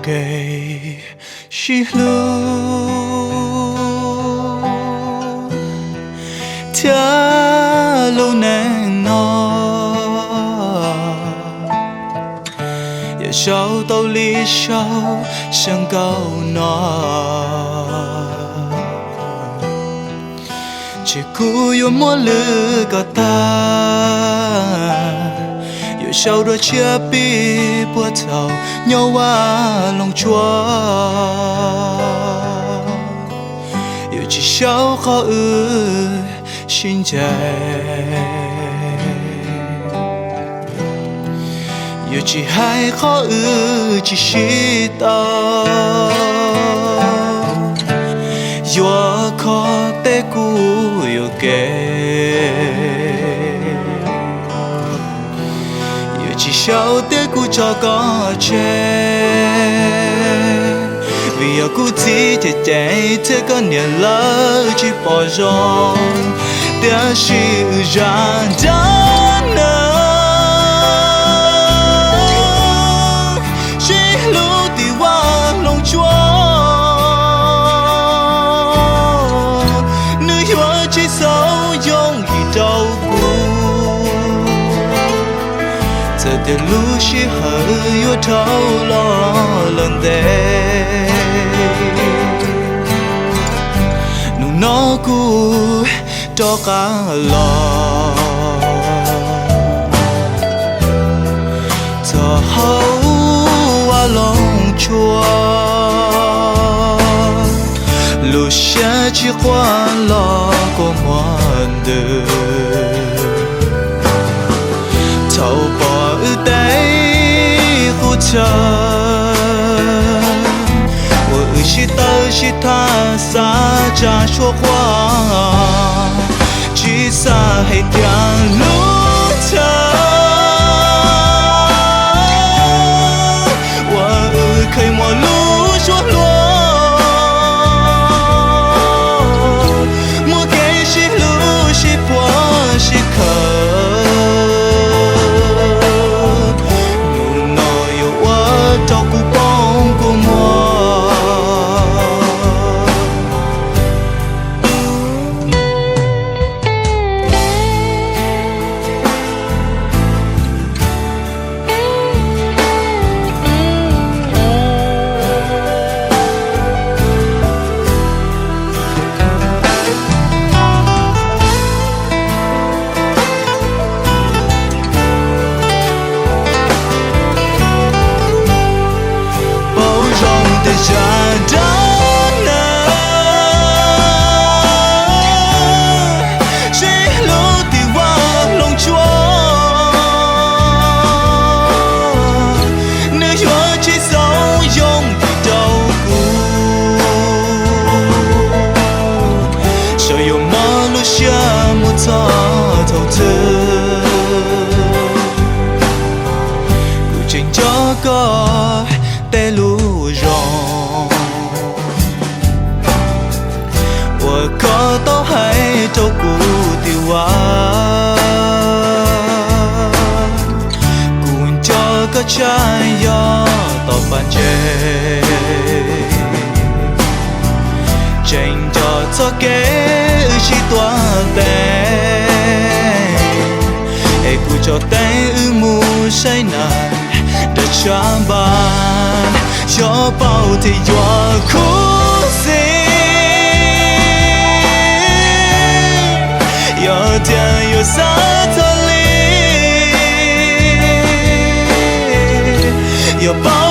kev sib hlub thiab lub neej no. Yog sau tau li sau xya nkaus no, ces kuv yuav muab lwm kom tag, yuav sau dua tshiab pib puag thaum nyob Vaj Loog Tsuas. Yuav tsis sau qhov wb sib ncaim, yuav tsis hais qhov wb tsis sib tau, yuav kho tej kuv yuam kev. Yuav tsis sau tias kuv tso koj tseg, vim yog kuv txiv cem cem thiab koj niam lawv tsis pom zoo. Tiam sis wb zaj dab neeg sib hlub tim Vaj Loog Tsuas, nws yuav tsis xaus yooj yim rau kuv. Txawm tias lub sij hawm yuav dhau los lawm ntev, hnub no kuv rov qab los txog hauv Vaj Loog Tsuas, lub siab tsis quaj los kua muag ntws. Thaum pom wb tej qub chaw uas wb sib tawm sib tham xav tsa suab quaj, tsis xav hais tias lub chaw uas wb kheev muaj lub suab hluas, muaj kev sib hlub sib puag sib khawm, hnub no yuav ua rau kuv poob kua muag. Paub zoo tias zaj dab neeg sib hlub tim Vaj Loog Tsuas, nws yuav tsis xaus yooj yim rau kuv. Txawm yuav mob lub siab mus txog thaum twg, kuv tseem nco koj tej lus zoo uas koj tau hais rau kuv tim Vaj. Kuv nco koj tshaj yog tom pas ntses, tseem nco txoj kev wb sib tuav tes, es kuv tso teeb wb mus saib nas nram tshav npas, xyov paub thiaj yuav khuv xim, yog tias yuav xav txog li, yog paub